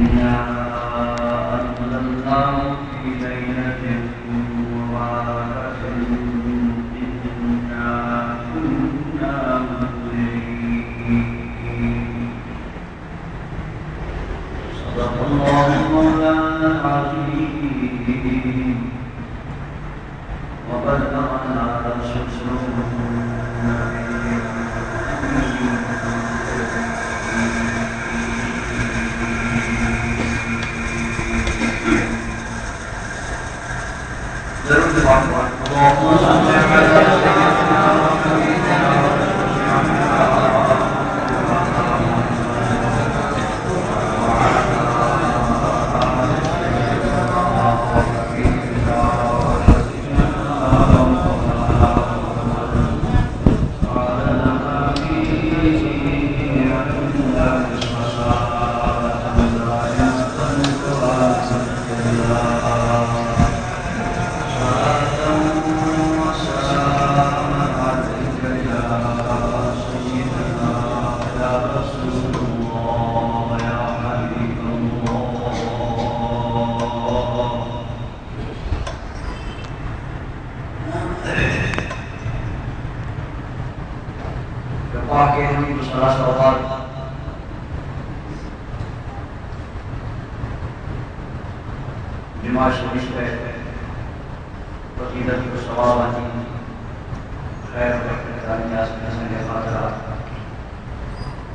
إنا أنزلناه في ليلة مباركة إنا كنا منذرين. صدق الله مولانا العظيم. وبلغنا رسوله النبي الأمين. درود پاک. اللهم صل على سيدنا محمد. پاک حمید و ثنا سلوات جمعہ شریف ءِ فضیلت و ثوابانی خیر و برکتانی آس کنگ ءِ خاطرا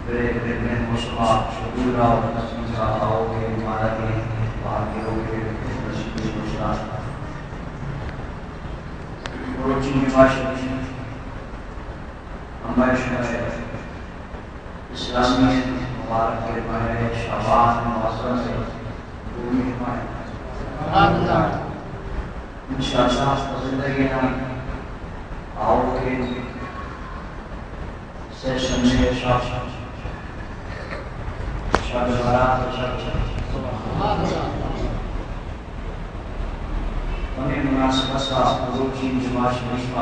برے گرمیں موسم ءَ شکور ءَ و تسبیح ءَ آؤکیں مبارکیں بہر گروکیں خوش نصیبیں دوستاں، مروچی جمعہ شریف ہمے شمئے اسلامی مبارک ماہ شعبان معظم ءِ دومی جمعہ اِنت. انشاءاللہ زندگی ءَ آؤکیں سے شمے شب، شب برات، شب، ہمے مناسبت ءَ مروچی جمعہ شریف ءَ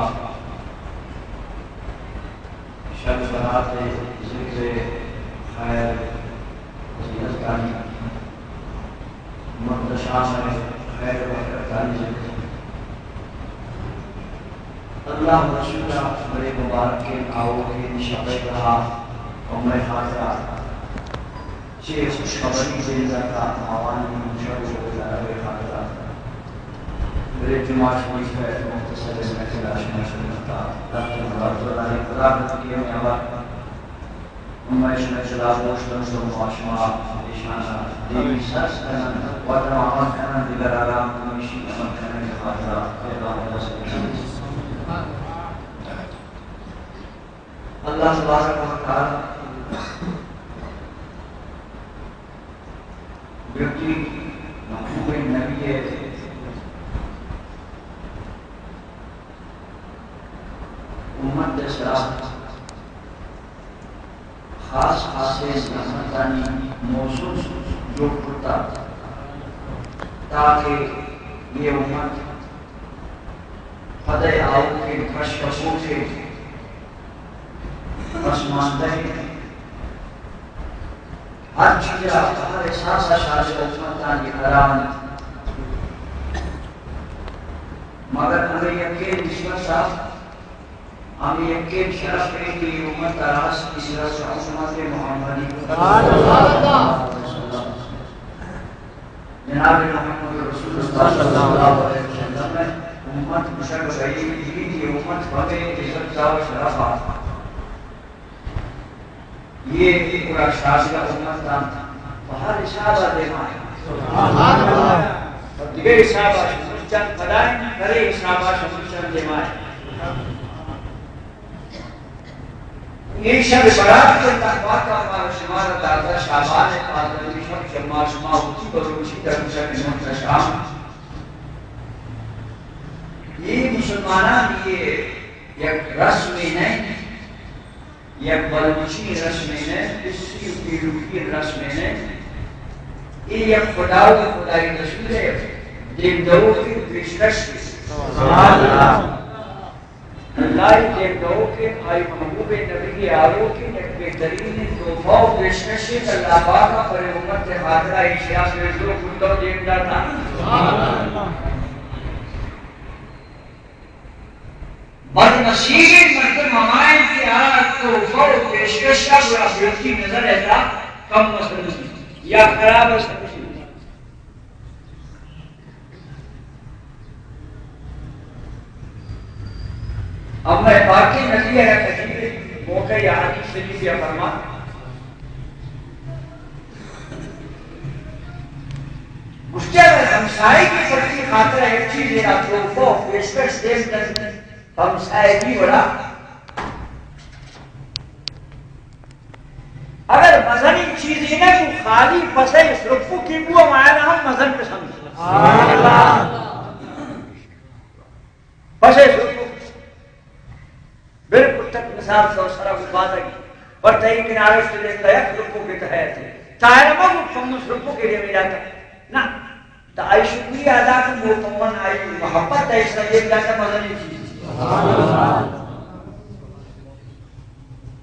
شب برات ءِ ذکر خیر فضیلتانی، مرد شام ءِ خیر برکتانی ذکر. اللہ ءِ رسول ءِ بڑے مبارکیں آؤکیں شپ ءِ تہا امت ءِ خاطرا چے خوشخبری دیم داتا آوانی شپ و شب ءِ خاطرا. بلے جمعہ شریف ءِ مختصر محفل ءَ شمئے خدمت ءَ لہتیں مراد و داریں. خدا بندگی ءَ ہمے وڑ ہمے شمئے چلا گوشت انت و ما شما ایشان ءَ دیمی سرس کن انت، وت ہم عمل کن انت، دگر آرام ہمیشی عمل کنگ ءِ خاطرا پیغام رسید. اللہ تبارک و تعالی بیوٹی محبوب نبی ءِ امت ءِ سرا خاص خاصیں نعمتانی موسم جوڑ کرتا، تاکہ یہ امت پدے آؤکیں کش و کوش ءِ پسماندہ اِنت. ہر چیز ءَ ہر احساس ءَ شاز امتانی حرام اِنت. مگر ہمے یکیں نسبت ءَ، ہمے یکیں شرف اِنت کہ اے امت ءَ را ہست، اے شرف امت محمدی. جناب محمد رسول اللہ صلی اللہ علیہ وسلم ءِ امت گوشگ بئیت، اے امت بمے عزت ءُ شرف ءَ. یہ گڑا شازدہ امت انت، پہ ہر حساب ءَ دیما انت. پہ دگہ حساب ءَ شمشتن پدا انت، پرے حساب ءَ شمشتن دیما انت. اے شب برات کہ اللہ پاک ءَ مارا شمارا داتا، شعبان ءِ پانزدہمی شپ، شما شما وتی بلوچی در گوشگ ءَ محتشام. اے مسلمانانی یک رسمے نہ انت، یک بلوچی رسمے نہ انت، کسی پیروکی رسمے نہ انت. اے یک خدا ءُ خدائی رسول ءِ دیم دئوکیں پیشکش انت. سبحان اللہ. اللہ ءِ دیمروکی، آئی محبوب نبی ءِ آروکی یک بہترین تحفہ و پیشکشے کہ اللہ پاک ءَ پرے امت ءِ خاطرا ایشی ءَ پیش دور کتہ و دیم داتہ۔ بدنصیبیں مردم ہما انت کہ آ تحفہ و پیشکش ءَ گڑا بے وتی نظر ءِ تہا کم ءَ سمجھی یا خراب ءَ سمجھی۔ اما پاکیں نبی ءَ یک عجیبیں موقع یا حدیث شریف ءَ فرمائے، گوشتے اگر ہمسائگے ءِ خاطر یک چیزے را تحفہ و پیشکش دیم دنت، ہمسائگی وڑا، اگر مزنیں چیزے نہ بو، خالی پسے سرپکے بو، ہمایانا ہم مزن بسمجھ۔ پسے سرپک۔ بالکل تک مثال تو سرا گو پادگی۔ پر تئی کنارے تو دیکھتا یک سرپکے تو ہے تے۔ تاہر مگو کم سرپکے دے میرا تا۔ نہ۔ تو آئی شکریہ ادا کن، وہ پمن آئی محبت ہے، اس لئے دیم داتا مزنیں چیز۔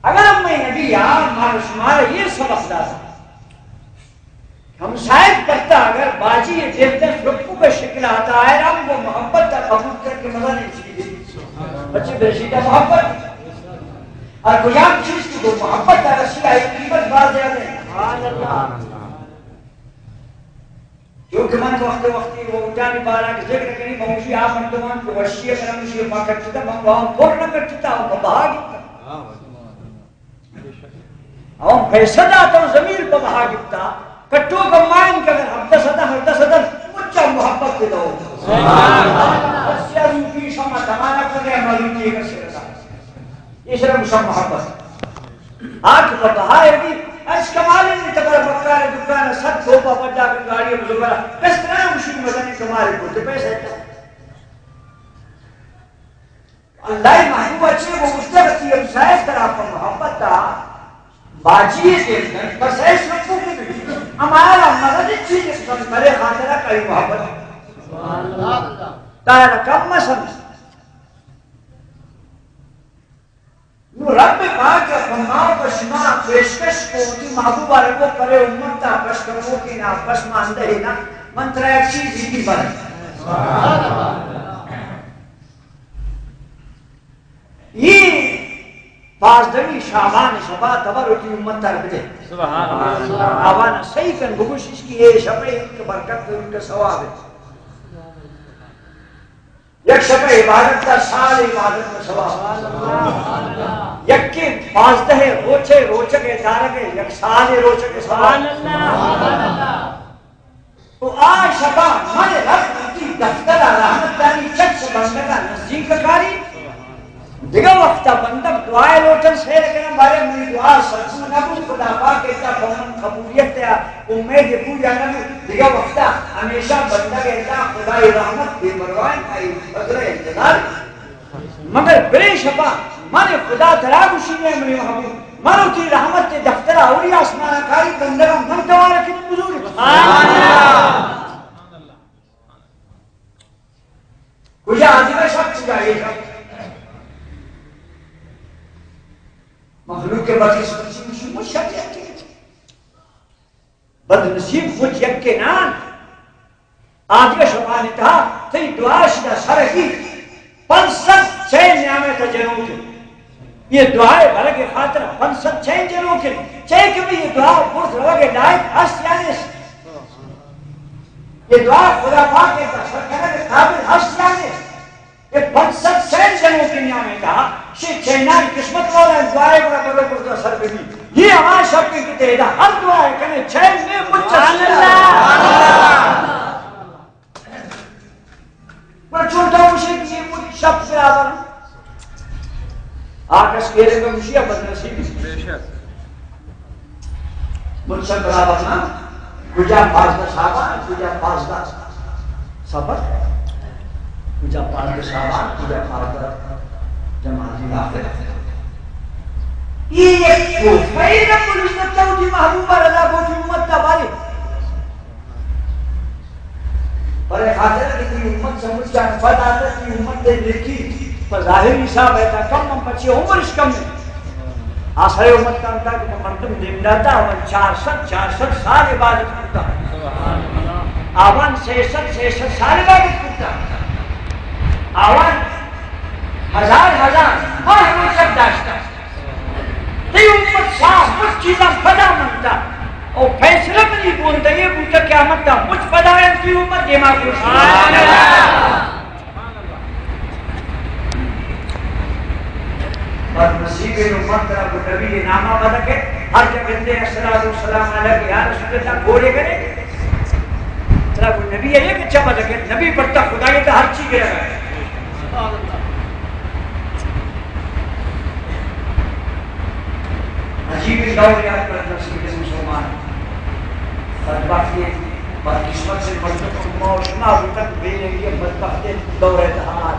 اگر ہم میں نبی یار، مارا شمارا یہ سبق داتا۔ ہمسائگ پرتا اگر باجی ءِ دیم دنت، سرپک ءِ شکل ءَ آتا، آئرا ہم گوں محبت ءَ قبول کن کہ مزنیں چیزے۔ بچے بریشی تا محبت۔ اور کجام چیز کہ گوں محبت ءَ رسی، آئی قیمت باز زیادہ ہے۔ چونکہ من وقت وقتی وہ جانی بارا کہ ذکر کنی، من مجھے آپ مردمان کو وشی ہے، من مجھے ما کٹتا، من وہاں پر نہ کٹتا، وہ بہا گتا۔ ہم پیسہ داتا و ضمیر پہ بہا گپتا، کٹوک ءَ مائن کہ اگر ہبدہ سد، ہبدہ سد، مچا محبت دے دو۔ سبحان اللہ۔ بس یا روپی شما دمانا کرے، ہما روپی اگر سر دا۔ یہ سر مشا محبت۔ آج پہ بہا ہے بھی، اچ کمال نہیں تبر بکار دکان سد دھوپا بڑا بھی گاڑی بزرگا، بس طرح مشی مدنی کمال کو، تو پیسہ ہے۔ اللہ ءِ محبوب ءَ چے گوشتہ، وتی ہمسائے ءِ طرف محبت ءَ باجی ءِ دیم دنت، پسے سرپکے بی، ہمارا مدد چیز کم، بلے خاطر ءَ کئی محبت۔ تاہر کم مہ سمجھ۔ نو رب پاک ءَ پہ ما و پہ شما پیشکش کو، وتی محبوب ءَ را گو پرے امت ءَ پشماندہ ئے نا، من ترا یک چیزے دی بر۔ اے پانزدہمی شعبان ءِ شپا تبر وتی امت ءَ را بدے۔ سبحان اللہ۔ آوان صحیح کن بگوش اش کہ اے شپ ءَ یک برکت ءُ یک ثواب ہے۔ یک شپ ءِ عبادت ءَ سال عبادت ءِ ثواب۔ یکیں پانزدہ روچے روچگ ءِ دارگ ءَ یک سال روچگ ءِ ثواب۔ تو آ شپا من رب وتی دفتر ءَ رحمتانی چکس بندگ ءَ نزیک کاری۔ دگہ وقت ءَ بندگ دعا ءَ لوٹن سیر کناں، بارے منی دعا سرجم نہ بو، خدا پاک ءَ تا پہ من قبولیت ءَ امید بو یا نہ بو، دگہ وقت ءَ ہمیشہ بندگ ءَ تا خدائی رحمت بے پرواہ انت، آئی فضل ءِ انتظار۔ مگر برے شپا من خدا ترا گوشی نے منی محبوب، من وتی رحمت ءِ دفتر ءَ اولی آسمان ءَ کاری، بندگ ءَ من توار کت بزور۔ کجا آدگہ شپ، کجا اے شپ؟ مخلوق ءِ بدقسمتی مشی مشک یکے۔ بدنصیب مچ یکے نان۔ آدگہ شپانی تہا تئی دعا شدا سرکی پنچ سد چین نیامے تا جنوک۔ یہ دعا ءِ برگ ءِ خاطر پنچ سد چین جنوک۔ چے کہ بھی یہ دعا برز روگ ءِ لائق ہست یا نیست؟ یہ دعا خدا پاک ءِ تا سر کنگ ءِ قابل ہست یا نیست؟ یہ پنچ سد چین جنوک نیامے تا، شے چیناں قسمت والا دعا ءِ برابر برزا سر بی۔ یہ ہما شپ کہ تیدا ہر دعا ءِ کنے چین میں مچ سبحان اللہ۔ پر چون تو مشے کہ یہ مچ شپ برابر۔ آکس کیرے میں مشی بدنصیبی۔ بے شک۔ مچ شپ برابر نا۔ کجا پانزدہ شعبان، کجا پانزدہ صفر، کجا پانزدہ شعبان، کجا پانزدہ جمادی الاخر۔ یہ یک تحفہ ہے رب العزت ءَ وتی محبوب ءَ را دات وتی امت ءَ بارے۔ برے خاطر کہ تئی امت سمجھ جان، پد آتا تئی امت ءِ نیکی۔ پہ ظاہری حساب ءَ تا کم، من پچے عمرش کم ہے۔ آسرے امت کا انتا کہ مردم دیم داتا، من چار سد، چار سد سال عبادت کرتا۔ آوان سئے سد، سئے سد سال عبادت کرتا۔ آوان ہزار، ہزار ماہ روزہ داشتا۔ تئی امت ساہ مچ چیزاں پدا منتا۔ او فیصلہ منی گون دئے بوتا قیامت تا مچ پدا ہیں تئی امت دیما گوشت۔ بد نصیب امت ترا کو نبی نامہ بدکے، ہر جگہ دے الصلاۃ والسلام علیک یا رسول اللہ گوڑے کرے۔ ترا کو نبی ہے کہ چا بدکے، نبی پڑتا خدائی تا ہر چیز گرا ہے۔ عجیب دور یاد کرتا سی کہ مسلمان بدبختی، بدقسمت سے مردم کو ما و شما ابھی تک بے رنگی بدبختی دور ہے تہار۔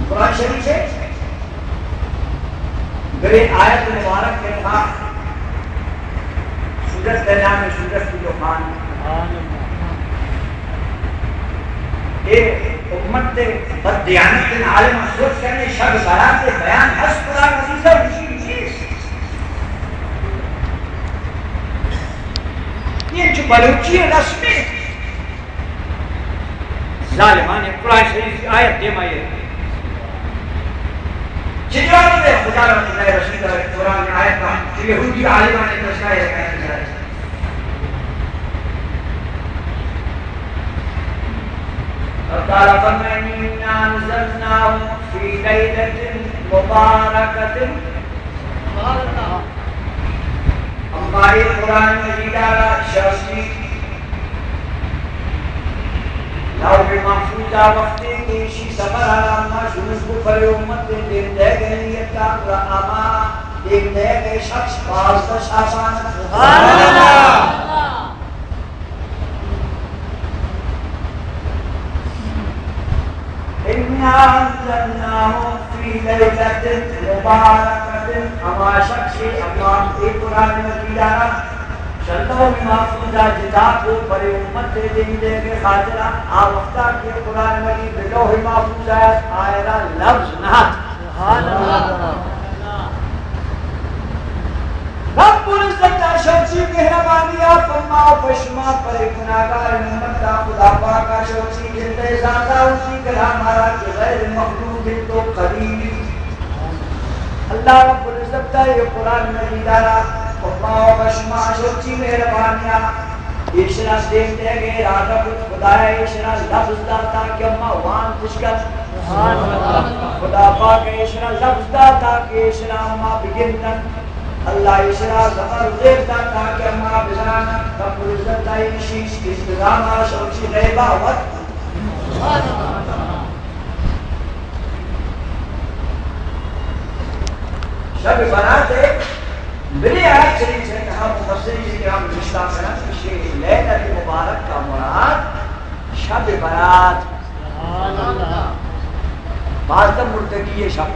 قرآن شریف ہے، بلے آیت مبارک کے تھا، سورت کا نام ہے سورت کی دخان۔ اے امت بد دیانت کے عالم سوچ کرنے شب برات بیان ہست قرآن عزیز ہے، خوشی چیز۔ یہ جو بلوچی رسم ہے، ظالمانے، قرآن شریف کی آیت دیما یہ۔ چہ جواب دے خدا را، خدا رسول را، قرآن آیت کا، چہ یہودی عالمانے تشکا ہے۔ اللہ تعالیٰ فرمائے، "إنا أنزلناه في ليلة مباركة". اما اے قرآن مجید ءَ را شخصی لوح محفوظ ءَ وقتے کہ ایشی سفر ءَ را ما شروع کو پر امت دیم دے گئے نیت ءَ، گڑا اما دیم دے گئے شخص پانزدہ شعبان۔ سبحان اللہ۔ إنا أنزلناه في ليلة مباركة، ہما شخص اما اے قرآن مجید ءَ را شہ لوح محفوظ ءَ جتا کو پر امت ءِ دیم دیگ ءِ خاطر ءَ، آ وقت ءَ کہ قرآن مجید لوح محفوظ ءَ ات، آئرا لفظ نہ ات۔ سبحان اللہ۔ رب العزت ءَ شخصی مہربانی ءَ پہ ما و پہ شما پر گناہگار امت ءَ خدا پاک ءَ شخصی جند ءِ ذات ءَ وتی کلام ءَ را کہ غیر مخلوق انت و قدیم انت۔ اللہ رب العزت ءَ اے قرآن مجید ءَ را پہ ما و پہ شما شخصی مہربانی ءَ ایشرا دیم دیگ ءِ ارادہ کت۔ خدایا ایشرا لفظ داتا کہ اما وانت اش کن۔ خدا پاک ایشرا لفظ داتا کہ ایشرا اما بگندن۔ اللہ ایشرا زبر زیر داتا کہ اما بزانن۔ رب العزت ءَ ایشی انتظام ءَ شخصی غیبا وت۔ شب برات ءِ بلے آیت شریف ءِ تہا مفسرین کرام نبشتہ کنن کہ شے لیلۃ مبارک ءَ مراد شب برات، پانزدہ مردگی ءِ شب۔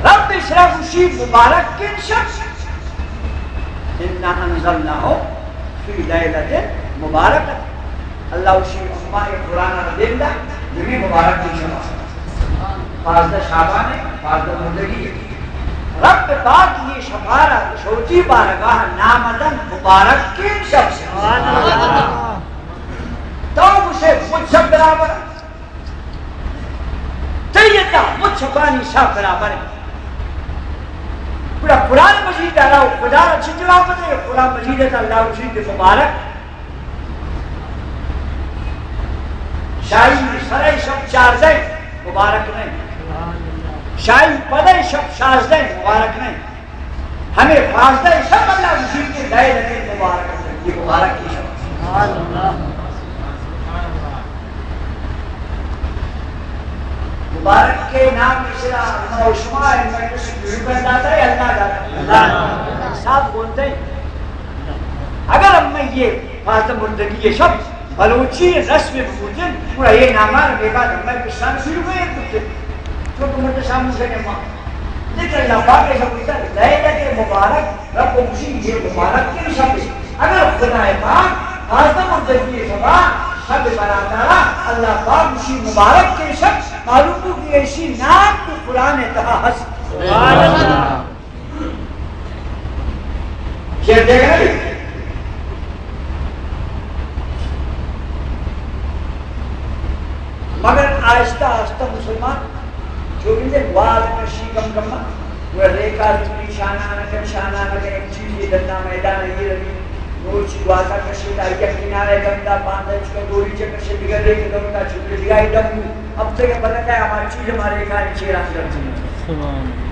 رب ایشرا گوشی مبارکیں شب، انا انزلناہ فی لیلۃ مبارکۃ۔ اللہ گوشی اما اے قرآن ءَ را دیم دا، نمی مبارکیں شب ءَ۔ پانزدہ شعبان ءِ، پانزدہ مردگی ءِ۔ رب پاک اے شپ ءَ را شوتی بارگاہ ءَ نام دنت مبارکیں شپ۔ تو گوشے مچ شپ برابر۔ تئی تا مچ شپانی شپ برابر۔ گڑا قرآن مجید ءَ را خدا را چی جواب دے؟ قرآن مجید ءَ اللہ گوشی کہ مبارک شاہی سرئے شپ چاردہ مبارک نہ انت۔ شاہی پدئے شپ شازدہ مبارک نہ انت۔ ہمے پانزدہ شپ اللہ گوشی کہ لیلۃ مبارک، یہ مبارک کی شپ۔ مبارک کے نام ایشرا، اللہ و شما، اللہ کسی گروہ داتا ہے، اللہ داتا۔ اللہ صاحب بولتے ہیں، اگر ہم میں یہ پانزدہ مردگی یہ شب بلوچی رسم بوتن، پورا یہ نامان بے بعد ہم میں پشتان شروع میں بوتن۔ تو مرد شام سے ماں لیکن اللہ پاک ءَ گوشتگ، لیلۃ مبارک، رب گوشی، یہ مبارک کن شب۔ اگر خدا پاک پانزدہ مردگی شبا شب برات ءَ را اللہ پاک گوشی مبارک کن شب، معلوم بو کہ ایشی نام تو قرآن ءِ تہا ہست۔ سبحان اللہ۔ شعر دیگا نہ بیت۔ مگر آہستہ آہستہ مسلمان چو گندے گوار کشی کم کم، وہ ریکا زوری شانان کن، شانان کن، ایک چیزے ڈنا میدان ءَ ایر بی۔ روچی گوازا کشی تا یک کنارے گندا پاندا چکا دوری چکا کشی دگہ ریک دورتا چکا دگہ ای ڈمو۔ اب تک پتہ ہے ہماری چیز ہمارے کاری چیرا کرتی۔ سبحان اللہ۔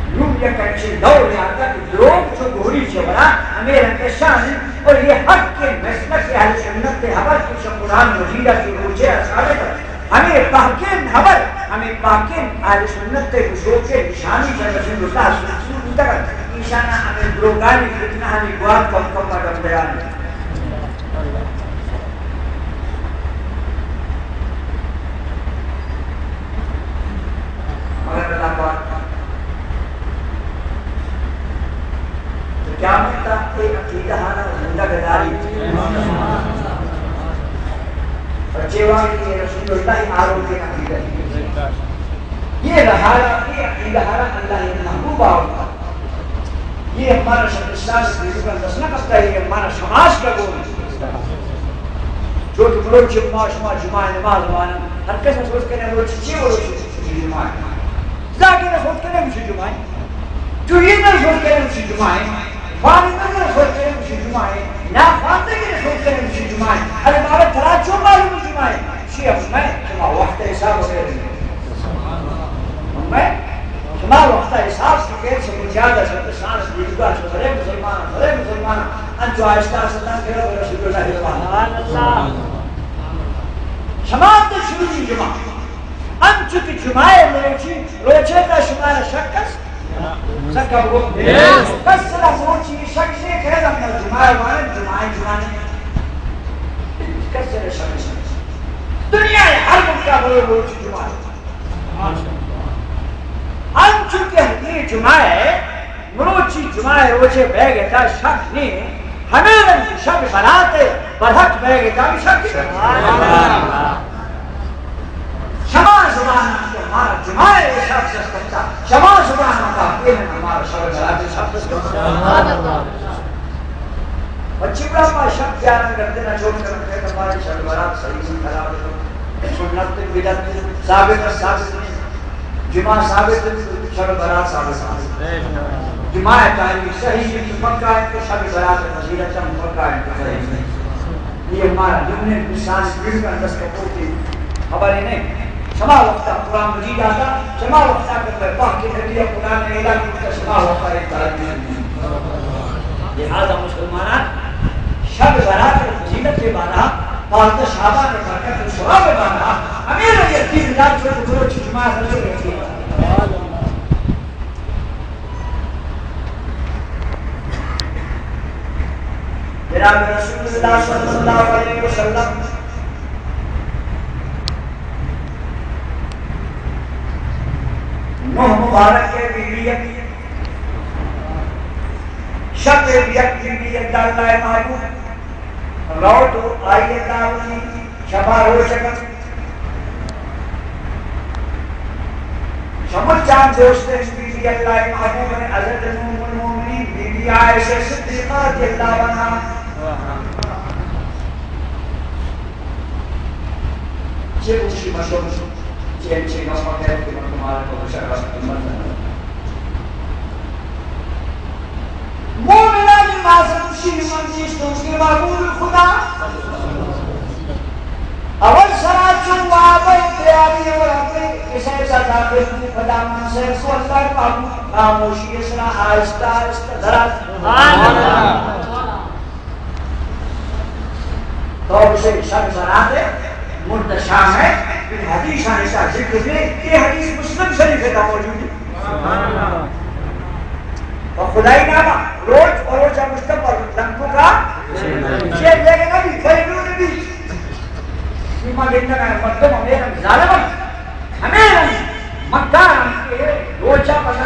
نوں یک انچیں دورے آتک کہ دروگ چو گوری چہ وڑا ہمے رنگ ءَ شان انت، اور یہ حق ءِ مسلک اہل سنت ءِ ہبر کہ چہ قرآن مجید ءَ چو روچے ءَ ثابت انت۔ ہمے پہکیں ہبر، ہمے پاکیں اہل سنت ءِ گشوک ءِ نشانی چہ رسول اللہ صلی اللہ علیہ وسلم بوتگ انت۔ ایشاناں ہمے دروگانی فتنہ ہمے گوات کم کم ءَ ڈن دیان انت۔ مگر اللہ پاک، تو قیامت تک اے عقیدہ ہارا زندہ بداری۔ بچے والی یہ رسول اللہ آروگی عقیدہ۔ یہ رہارا، یہ عقیدہ ہارا اللہ یہ محبوب آورتا۔ یہ ہمارا شخص بیرون دست نہ کرتا، یہ ہمارا شماش کا گول۔ جو کہ مروچی ما شما جمعہ نماز وانن، ہر کس سوچ کرے مروچی چی مروچی جمعہ۔ ذاکر سوچ کرے مروچی جمعہ۔ جو یہ نہ سوچ کرے مروچی جمعہ۔ فارغ نہ سوچ کرے مروچی جمعہ۔ نا فارغ نہ سوچ کرے مروچی جمعہ۔ ارے بابا ترا چون معلوم جمعہ؟ شی ہم میں شما وقت حساب کرے۔ ہم میں شما وقت حساب کی کہ شما زیادہ شد شان دیدگا شد۔ ارے مسلمان، ارے مسلمان۔ انچو آہستہ آہستہ کرو، رسول اللہ۔ سبحان اللہ۔ شما تو شروع جمعہ۔ انچو کہ جمعہ روچی، روچے کا شمارا شک است؟ سکا بگو۔ کس را روچی شک نے کہ ہم جمعہ وارن، جمعہ جمعہ نے۔ کس را شک نہیں۔ دنیا ہے ہر ملک کا بڑے روچی جمعہ۔ انچو کہ یہ جمعہ ہے، مروچی جمعہ ءِ روچے بیگ ءِ تہا شک نی، ہمے رنگ شب برات ءِ برحق بیگ ءِ تہا ہم شک نی۔ شما زبان کہ ہمارا جمعہ ءِ شب دست کپتا، شما زبان کا کہ ہمارا شب برات ءِ شب دست کپتا۔ بچی بڑا ما شب گیارہ گھنٹے نہ چھوڑ کر کے ہماری شب برات صحیح سے خراب ہے۔ سنت بدعت ثابت، ثابت نہیں۔ جمعہ ثابت انت، شب برات ثابت انت۔ جمعہ ءِ تاریخ صحیح انت، پکا انت، شب برات ءِ فضیلت ہم پکا انت، صحیح انت۔ یہ ہمارا جمعہ انسان دل کا دست کپوتی خبر ہی نہیں۔ شما وقتا قرآن مجید آتا، شما وقتا کہ پاک کی نبی قرآن نے اعلان کیا، شما وقتا یہ تاریخ۔ لہذا مسلمانان، شب برات ءِ فضیلت ءِ بارہ، پانزدہ شعبان ءِ برکت ءُ ثواب ءِ بارہ، ہمے را یقین دار چو کہ بلوچ جماعت ءَ چو یقین دار۔ جناب رسول اللہ صلی اللہ علیہ وسلم نوح مبارک ءِ بیوی ءَ شپ ءَ یک بی بی ءَ اللہ ءِ محبوب روت ءُ آئی ءَ دعوت دی، شپ ءَ روچ کنت۔ شمل چاند دوست بی بی اللہ ءِ محبوب ءِ حضرت ام المؤمنین بی بی عائشہ صدیقہ رضی اللہ عنہا۔ چه گوشی مردم، چه انچه گپ کرد که مردم آرد و بشر رفت خدمت نکرد. مومنانی معذرت شی من دیستم که معبود خدا. اول سرا چون وعده تیاری و رفت کسی تا داخل بود، پدا من سر کو اللہ معبود، خاموشی سرا آہستہ آہستہ درات. تو اسے شب برات ءِ مرد شام ءِ، ان حدیثانی سرا ذکر دے، یہ حدیث مسلم شریف ءِ تہا موجود ہے. و خدائی نام ءَ روچ و روچ ءَ مشتبہ لنکو کا شیر دیگه نبی، خیلو نبی. شما گندگا مردم ہمے رنگ ظالم انت، ہمے رنگ مکار انت کہ روچا پدا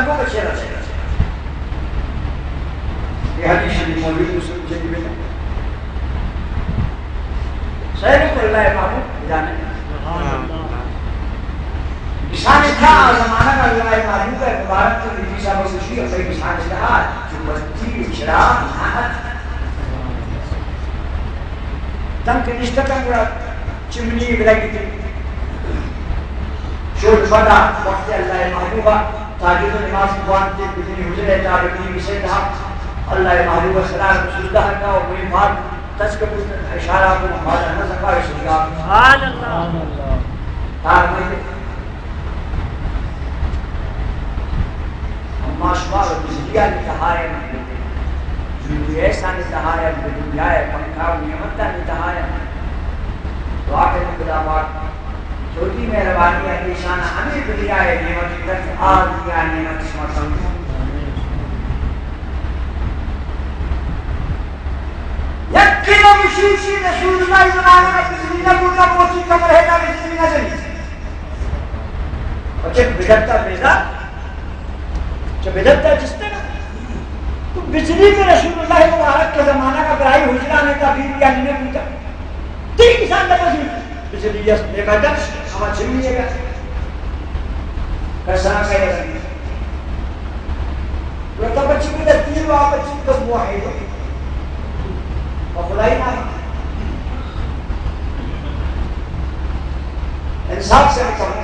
شان تھا زمانہ کا اللہ محبوب ہے، مبارک تو نبی صاحب کو شیر پہ شان تھا، جو بتی چراغ نہ تنگ نشتہ تنگ چمنی بلگی تھی۔ شور پدا وقت اللہ محبوبہ تاجد نماز بوانتے بدنی حضور ہے، تاجد نماز تھا۔ اللہ محبوبہ سلام رسول اللہ کا، اور کوئی بات تذکر اشارہ کو ہمارا نہ سکا رسول اللہ۔ سبحان اللہ۔ تار میں اما شما بجلی ء نتہا ء، جوڑی ایسا نتہا ء، دنیا ء پنکھا و نعمت ء نتہا ء۔ دعا کنیں خدا پاک چوٹی مہربانی ء ایشان ہمیں دنیا ء نعمت تک آ دنیا ء نعمت شما سمجھو۔ یکے ء مشیشی رسول اللہ زمانہ ء بجلی نہ بوتا، موتی کمر ہے نہ بجلی نہ جلی۔ اچھا، بدعت ء بیزار، چہ بدعت ء جستگ ء۔ تو بجلی کہ رسول اللہ مبارک کے زمانہ کا برائی حجرہ میں تا بیوی یا نہ بوتا۔ تئی کسان نہ بجلی۔ بجلی اس بے قدر، ہما چلی ہے۔ کسان کا یہ تو بچی کو تیر و آپ بچی کو موحد و خدائی نہ انصاف سے کرو۔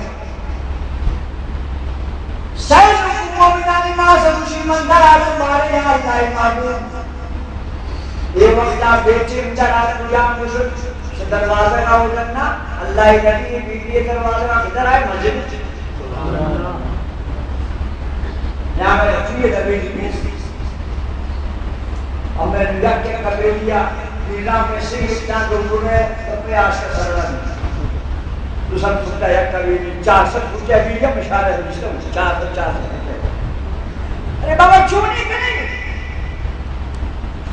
سید المؤمنان ما سے خوشی من در آدم بارے یا اللہ معبود۔ یہ وقت آپ بیٹے انجا رات کو جان کو شد سے دروازہ کا ہو جننا۔ اللہ نبی بی بی دروازہ کا کدھر آئے؟ مسجد۔ یا میں رفیع نبی کی بیس۔ ہم میں یک یک قبیلیا، پیرا میں سے ایک چاند دو گنے، تب میں آج کا سرنا نہیں۔ تو سب سنتا یک قبیلی، چار سو فٹ قبیلی، ہم اشارہ سے رشتہ ہو، چار سو، چار سو فٹ۔ ارے بابا، چونی کریں؟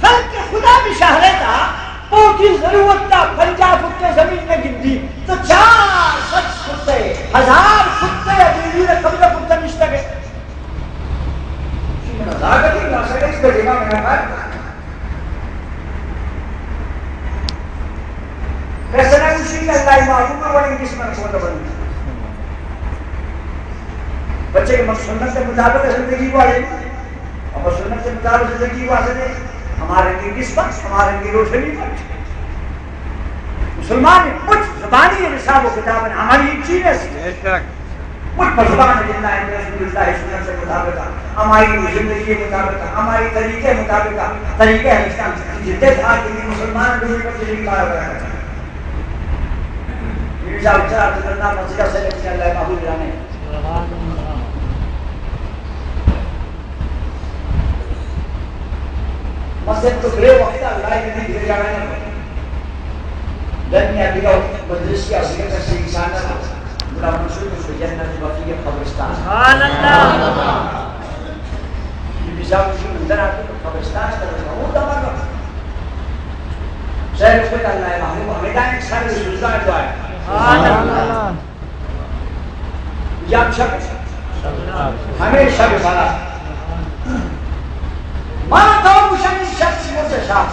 خلق خدا بھی شہرے تھا، بہت ہی ضرورت تھا، پنجاہ فٹ زمین میں گندی۔ تو چار سد کتے، ہزار کتے ابھی بھی قبضہ کتے نشتہ کے۔ پیسہ نہ کسی اللہ معلوم ہے، ورنہ کس پر چھوڑ بنی۔ بچے کے سنت کے مطابق زندگی والے، اور سنت کے مطابق زندگی والے ہمارے کی قسمت، ہمارے کی روشنی پر۔ مسلمان کچھ زبانی حساب و کتاب ہے، ہماری ایک چیز ہے۔ بے شک۔ کچھ پر زبان ہے، جتنا ہے، رسول اللہ سنت سے مطابق ہے، ہماری زندگی کے مطابق ہے، ہماری طریقے مطابق ہے، طریقے اسلام۔ جتنے تھا کہ مسلمان دنیا پر زندگی کار کر رہے ہیں۔ یہ بھی جاؤ، چلا، تو اللہ مسجد سے لکھنے اللہ محبوب جانے۔ مسجد تو بے وقت اللہ کے دین دے جانا ہے۔ دنیا دیگا مدرسی اور دیگر کسی انسان نہ تھا۔ بڑا منصور کو جنت بقیع قبرستان۔ سبحان اللہ۔ یہ بھی جاؤ، اندر آتے تو قبرستان ہے، قبرستان، وہ دماغ۔ شہر خود اللہ ہے، محبوب ہمیں دائیں، سارے سوزدار دعا ہے۔ سبحان اللہ۔ یا شب، ہمیں شب برات۔ ما تو گوشن شب مرد شاہ۔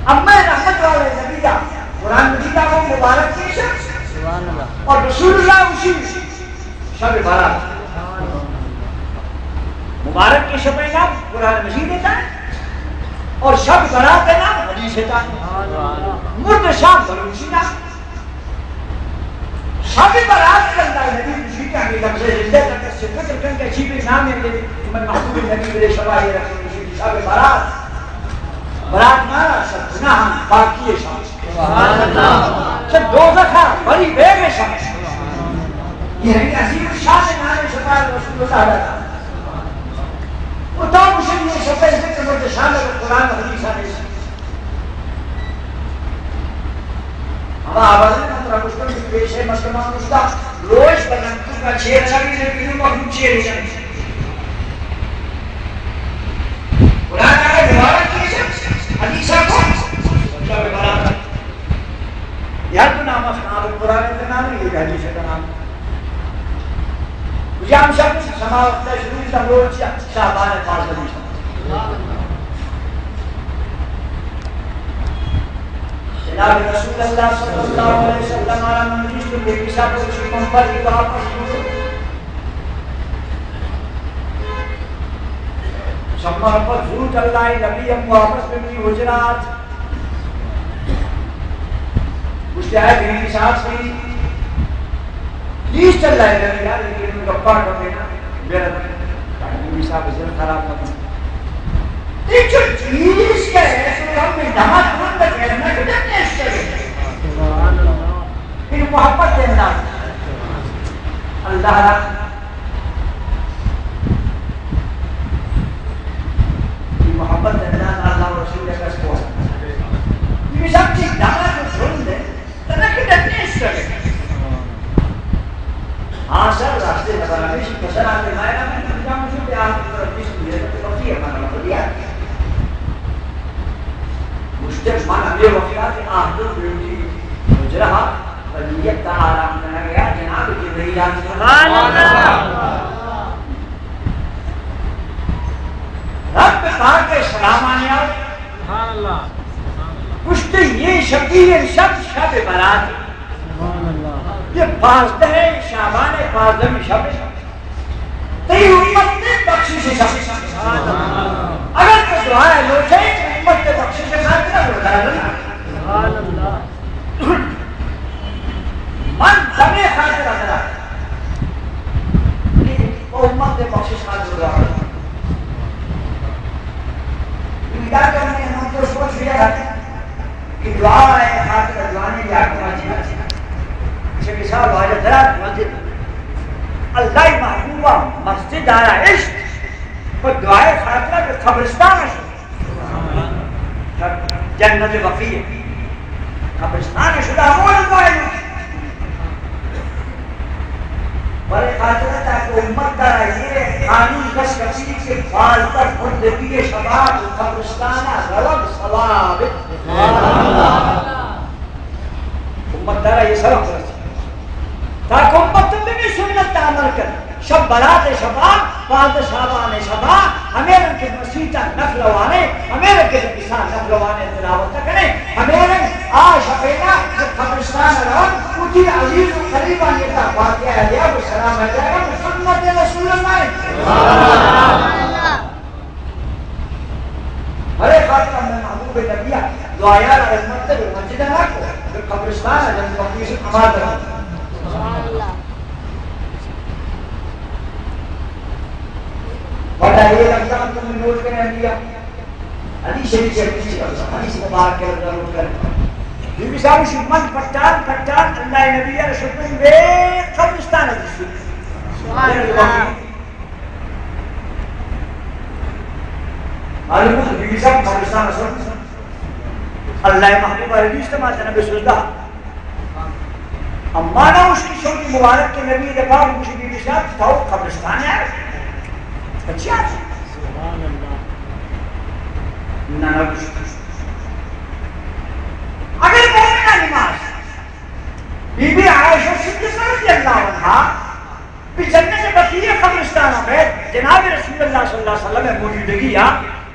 اما رحمت والے نبی دا قرآن مجید کو مبارک کے شب۔ سبحان اللہ۔ اور رسول اللہ اسی شب برات۔ مبارک کے شب کا نام قرآن مجید ہے اور شب برات کا نام حدیث ہے۔ مرد شاہ بلوچی نام۔ شب برات کے اندر نبی خوشی کے ہمیں لفظ زندہ تک سے فکر کر کے عجیب نام ہے کہ میں محبوب نبی میرے شبا یہ رکھوں، شب برات۔ برات مارا شب گناہ پاکی شب۔ سبحان اللہ۔ شب دوزخ بری بیگ شب۔ یہ ہے عظیم شان نام شفاعت رسول اللہ۔ وہ تو مسلم یہ شب ذکر مرد شان قرآن حدیث ہے۔ ہما آوازیں من ترا گوشتگ کہ پیش ء مردماں گوشتا، روش بلنتو کا چیر چلی نے پیلو مخلوق چیر چلی۔ قرآن کا دوارا کیے چل، حدیثہ کو، مطلب بلا۔ یار تو نام اس نام قرآن کا نام نہیں، یہ حدیث کا نام۔ جام شب سما وقت شروع تھا، روز شعبان پانچ حدیث۔ جناب رسول اللہ صلی اللہ علیہ وسلم ءَ را من دیست، بی بی صاحب ءَ گوشت، من پر واپس بوت۔ شما پر زوت اللہ ءِ نبی ہم واپس بہ منی حجرہ ءَ آت۔ گوشت، اے بی بی صاحب، پلیز اللہ ءِ نبی، یار، یہ گپا کرتے نا، میرا بی بی صاحب ءِ زند خراب مہ بی۔ تئی چو چیز کہ ہے، تو ہم میں دماغ کون تک ہے، نہ کہ ڈرنے اس سے۔ ان محبت ءِ انداز۔ اللہ را۔ ان محبت ءِ انداز اللہ ءِ رسول ءِ کس کو۔ یہ سب چیز دماغ کو سن دے۔ تنکہ ڈرنے اس سے۔ ہاں سر، راستے نہ بنا، بیشی پسر آتے مائنا میں انجام شو کہ آپ کی طرف بیس ملے تو بقیہ ہمارا مطلب یہ آتی۔ مشتر من ہمیں وقت آتے آہ تو بیوٹی مجرہ، ولیت تا آرام کرنا گیا، جناب جبرائیل آتے۔ سبحان اللہ۔ رب پاک ءِ سلام آنی آؤ۔ سبحان اللہ۔ گوشتے، یہ شبیہ شب، شب برات۔ سبحان اللہ۔ یہ پانزدہ شعبان ءِ پانزدہمی شب۔ تئی امت ءِ بخشش ءِ شب۔ سبحان اللہ۔ اگر تو دعا لوٹے، امت ءِ بخشش ءِ خاطر گردان۔ سبحان اللہ۔ من دمے خاطر اترا کہ امت ءِ بخشش خاطر دعا کروں۔ دیدار کرنے ہم تو سوچ لیا کہ دعا ءِ خاطر جوانے یا مسجد۔ شیخ صاحب واجہ درات مسجد۔ اللہ ءِ محبوبہ مسجد آرا اشت، پر دعا ءِ خاطر کہ قبرستان اشت۔ جنت بقیع، قبرستان شدا ہمون دعائے۔ برے خاطر تاکہ امت ترا یہ قانون دست کپی کہ پانزدہ مردگی شباب قبرستان روگ ثواب۔ امت ترا یہ سبق رسید۔ تاکہ امت بہ سنت عمل کن۔ شب برات شبا، پانزدہ شعبان شبا، ہمے رنگ کہ مسیت نفل وانے، ہمے رنگ کہ کسان نفل وانے تلاوت کنے، ہمے رنگ آ شپینا کہ قبرستان روان، اتی عزیز و قریبان یہ تا فاتحہ دیا و سلام دیا، سنت رسول اللہ۔ ہرے خاطر ہمیں محبوب نبی دعایا امت تے مسجد نہ کو، قبرستان ہے، جن کو کسی نماز پڑھو۔ سبحان اللہ۔ بڑا یہ لفظ تم نے نوٹ کریں انبیاء۔ حدیث شریف سے، حدیث مبارک کے لفظ نوٹ کریں۔ بی بی صاحب شمن پٹان، پٹان اللہ نبی رسول بے قبرستان ہے۔ سبحان اللہ۔ معلوم ہے، بی بی صاحب قبرستان اصل اللہ محبوب علیہ السلام جناب سجدہ۔ اما نہ اس کی شوقی مبارک کے نبی دفاع مجھے بی بی صاحب تھا وہ قبرستان ہے۔ اچھا۔ سبحان اللہ۔ نہ، نہ، اگر مومنہ نماز بی بی عائشہ صدیقہ رضی اللہ عنہا بہ جنت بقیع قبرستان ءَ بئیت، جناب رسول اللہ صلی اللہ علیہ وسلم ءِ موجودگی ءَ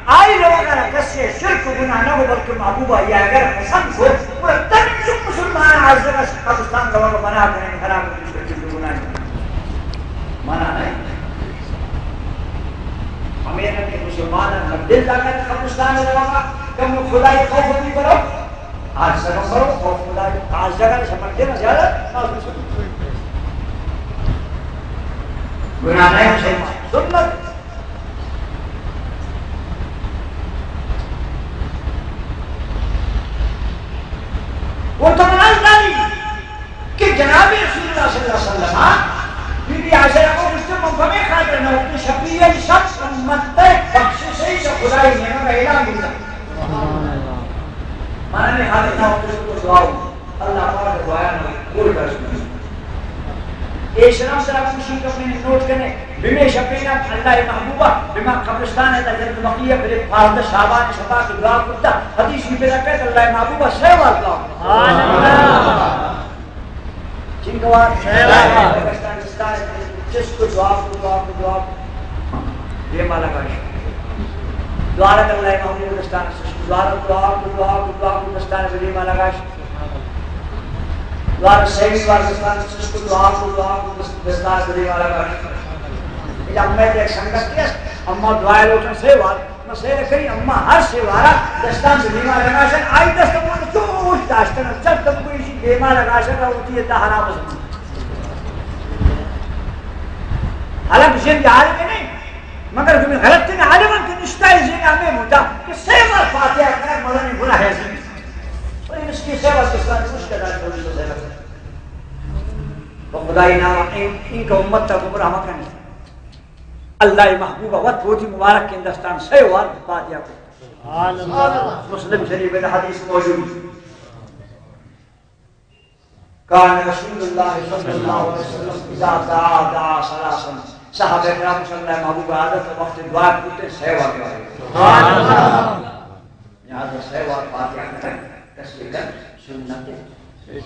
آئی روگ ءَ را کسے شرک ءُ گناہ نہ گو، بلکہ محبوب آئی ءَ اگر پسند گو، گڑا تنی چک مسلمان ءَ آزگ ءَ قبرستان روگ ءَ منع کنیں، حرام ءُ شرک ءُ گناہ منع نہ اِنت۔ ہمے رنگ کہ مسلمان ءَ دل لگا قبرستان ءَ روگ ءَ، کم خدائی خوف بھی کرو۔ آج سبب کرو، خوف خدا، آج جگہ سمجھ دینا زیادہ، گناہ نہیں ہو سکتا۔ سنت۔ وہ تو نماز داری کہ جناب رسول اللہ صلی اللہ علیہ وسلم بی بی عائشہ کو گوشت، من پمے خاطر نہ ہوتے شفیع شخص امت بخشش سے خدائی نعمت کا اعلان دیتا۔ مانا نے خاطر نہ ہوتے شکر دعا ہو۔ اللہ پاک دعا نہ قبول کر سکے۔ اے شرم سرا خوشی کپنے نوٹ کنے، بمے شپینا اللہ محبوبہ، بما قبرستان ہے تا جنت بقیع، بلے پانزدہ شعبان شپا کی دعا کرتا، حدیث بھی پیدا کرتا، اللہ محبوبہ سیوال دعا۔ سبحان اللہ۔ چنگوار۔ سیوال۔ قبرستان چس کو دعا کو، دعا کو، دعا کو۔ یہ مالا کا دعا رکھ اللہ محبوبہ قبرستان چس کو۔ دوبارہ دعا کو، دعا کو، دعا کو، دستان بدی مالا گاش۔ دوبارہ سیمی بار دستان سس کو، دعا کو، دعا کو، دست-، دستان بدی مالا گاش۔ اے اما تے ایک سنگت کیا، اما دعا لوٹن سے وار، مسئلہ کری، اما ہر سے وارا دستان بدی مالا گاش، آئی دست کو چوش داشتن، چل تب کوئی شی دیما لگا شکا ہوتی ہے، تا حرام ہے۔ حالانکہ جن جہل میں نہیں، مگر تمہیں غلط تین عالمان کے نشتہ ہے، جن ہمیں مدعا کہ سے بار فاتحہ کرنا مدنی گناہ ہے۔ اور اس کی سے بار کس طرح مشکل ہے، تو سے بار۔ وہ خدائی نام ان، ان کا امت تا گمراہ مکن۔ اللہ محبوبہ وت ہوتی مبارک کے دستان سے وار فاتحہ کو۔ مسلم شریف میں حدیث موجود۔ کان رسول اللہ صلی اللہ علیہ وسلم اذا دعا دعا ثلاثا۔ صحابہ کرام صلی اللہ محبوب عادت وقت دعا کرتے سیوا کے۔ سبحان اللہ۔ لہذا سیوا فاتحہ کرن، تسبیح کرن سنت ہے۔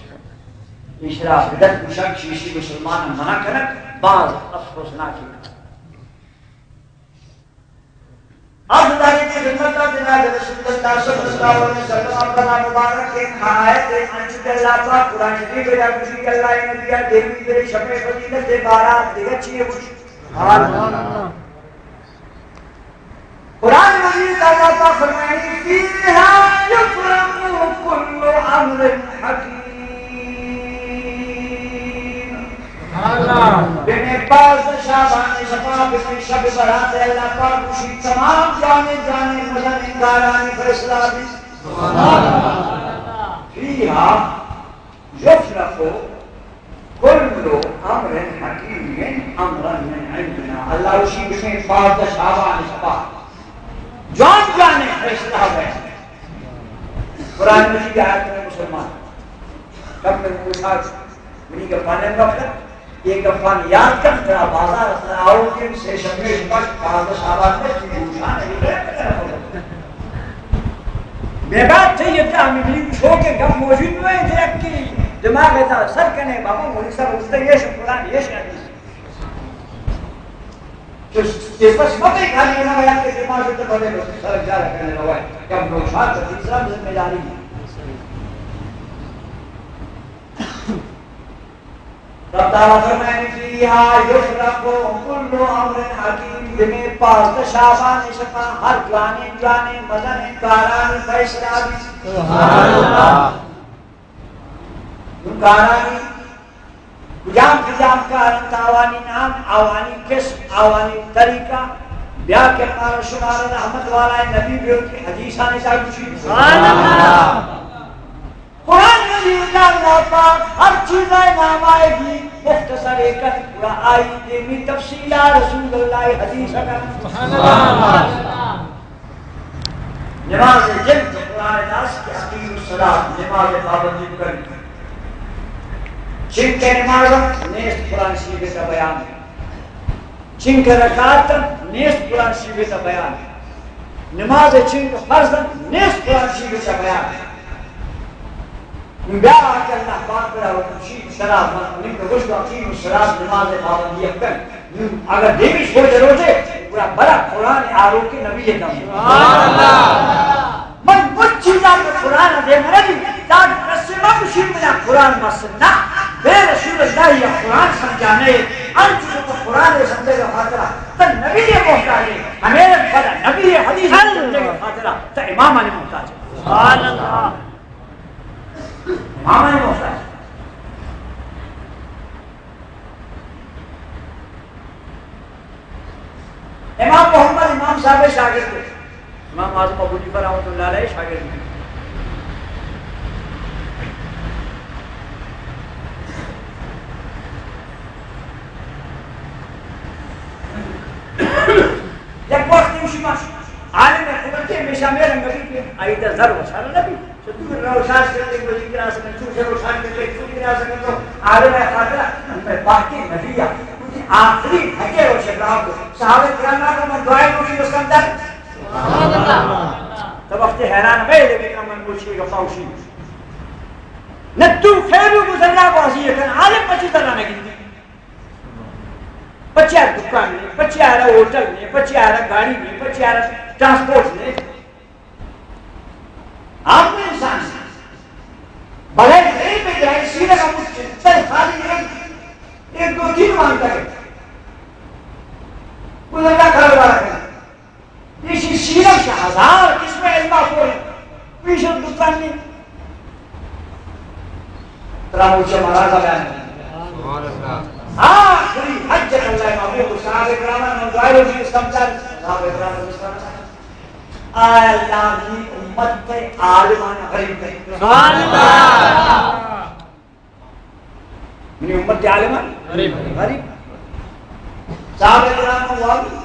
اشرا بدعت مشک شیشی مسلمان منع کرن، باز افسوسناک ہے۔ عرض داری کی خدمت کا جناب رسول اللہ صلی اللہ علیہ وسلم، اپنا مبارک ہے، آیت ہے، انچو کہ اللہ پاک قرآن شریف میں گوشی کہ اللہ نبی دیمی تیرے شب فضیلت بارہ دیگر چیئے گوشی۔ قرآن مجید اللہ پاک فرمائے، فیہا یفرق کل امر حکیم۔ بمے پازدہ شابان شپا، بمے شب برات، اللہ پاک گوشی تمام جوانیں جوانیں مزنیں کارانی فیصلہ بی۔ فیہا یفرق کل امر حکیم امرا من عندنا۔ اللہ گوشی بمے پازدہ شابان شپا جوان جوانیں فیصلہ بی۔ قرآن مجید آیت میں مسلمان کم میں پوچھا منی گپاں نہ گپت، اے گپاں یاد کن، ترا بازار ءَ ترا آؤکیں سے شمے شپا پازدہ شابان میں چی گوشان ہے۔ بے بات تھی یہ کیا ہمیں بھی شوق ہے، گپ موجود نہ ہے، دیکھ کی دماغ ہے تا سر کنے، بابا مولوی صاحب اٹھتے یہ شب قرآن، یہ شب حدیث۔ تو یہ بس مت ہے، خالی نہ ہے کہ دماغ سے تو بڑے لوگ سر جا رکھنے لگا ہے، کم نوشاد تو تیسرا ذمہ داری ہے۔ رب تعالیٰ فرمائے، فیہا یفرق کل امر حکیم، دمے پازدہ شابان شپا ہر جوانیں جوانیں مزنیں کارانی فیصلہ بی۔ سبحان اللہ۔ اون کارانی کجام کجام کار انت، آوانی نام، آوانی قسم، آوانی طریقہ، بیا کہ مارا شمارا رحمت والا نبی بیوتی حدیثانی تا گوشی۔ سبحان اللہ۔ قرآن مجید ءَ اللہ پاک ہر چیز ءِ نام آئے گی مختصر ایک، گڑا آئی دیمی تفصیل ءَ رسول اللہ حدیث ءَ۔ سبحان اللہ۔ نماز جند قرآن داس کہ اقیموا الصلاۃ، نماز پابندی بکن۔ چنکہ نماز نیست قرآن شریف ءِ بیان۔ چنکہ رکعت نیست قرآن شریف ءِ بیان۔ نماز چنکہ فرض نیست قرآن شریف ءِ بیان۔ بیا کہ اللہ پاک را وتی شراب من، من کہ گوشت اقیموا الصلاۃ، نماز پابندی کن۔ اگر دیمی سوچ روچے، گڑا برا قرآن آروکیں نبی دم۔ سبحان اللہ۔ من مچ چیزاں کہ قرآن دے مرگی، داد رسے ما مشیر منا قرآن بس نہ۔ بے رسول اللہ یا قرآن سمجھانے، انچو تو قرآن سمجھے کا خاطرہ، تو نبی محتاج ہے، ہمیں پتہ نبی حدیث سمجھے کا خاطرہ، تو امام علی محتاج ہے۔ سبحان اللہ۔ امام علی محتاج۔ امام محمد امام صاحب شاگرد ہے۔ امام اعظم ابو حنیفہ رحمۃ اللہ علیہ شاگرد ہے۔ یک وقت شما عالم خبر کے ہمیشہ میں رنگ بھی آئی دا زر و سر نبی۔ تو دور روشاش کرتے، وزیر اعظم، چوش روشاش کرتے، چوش اعظم تو عالم خاطر میں باقی نبی ہے۔ آخری حقے و شباب صحابہ کرام کو من دعائیں کو بھی اسکندر۔ تو وقت حیران میں لیکن من مشکل کا پاوشی۔ نہ تو خیر و گزرنا بازی ہے، عالم پچی طرح نہ گندی۔ پچی آر دکان نہیں، پچی آر ہوٹل نہیں، پچی آر گاڑی نہیں، پچی آر ٹرانسپورٹ نہیں۔ آپ کو انسان ہے۔ بغیر علم کے جائے سینے کا کچھ چلتا ہے، خالی ایک، ایک دو تین مانگتا ہے۔ گزرنا کاروبار ہے۔ اسی سیرت کا ہزار قسم علم کو پیش دکان میں ترا مجھے مہاراجا بیان۔ سبحان اللہ۔ آخری حجت اللہ محبوب صاحب کرام نے ظاہر ہو گئی، سمجھا؟ صاحب کرام نے سمجھا؟ آ اللہ کی امت کے عالمان غریب ہے۔ سبحان اللہ۔ منی امت عالمان غریب۔ غریب۔ صاحب کرام واقعی